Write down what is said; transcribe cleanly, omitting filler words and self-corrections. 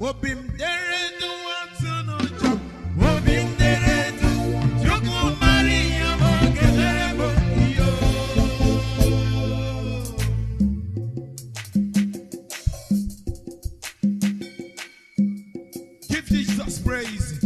Obi m dere du atụ n'ụjọ. Obi m dere du. Chukwu mara ihe ọma ọ ga-emere m iyo. Give Jesus praise.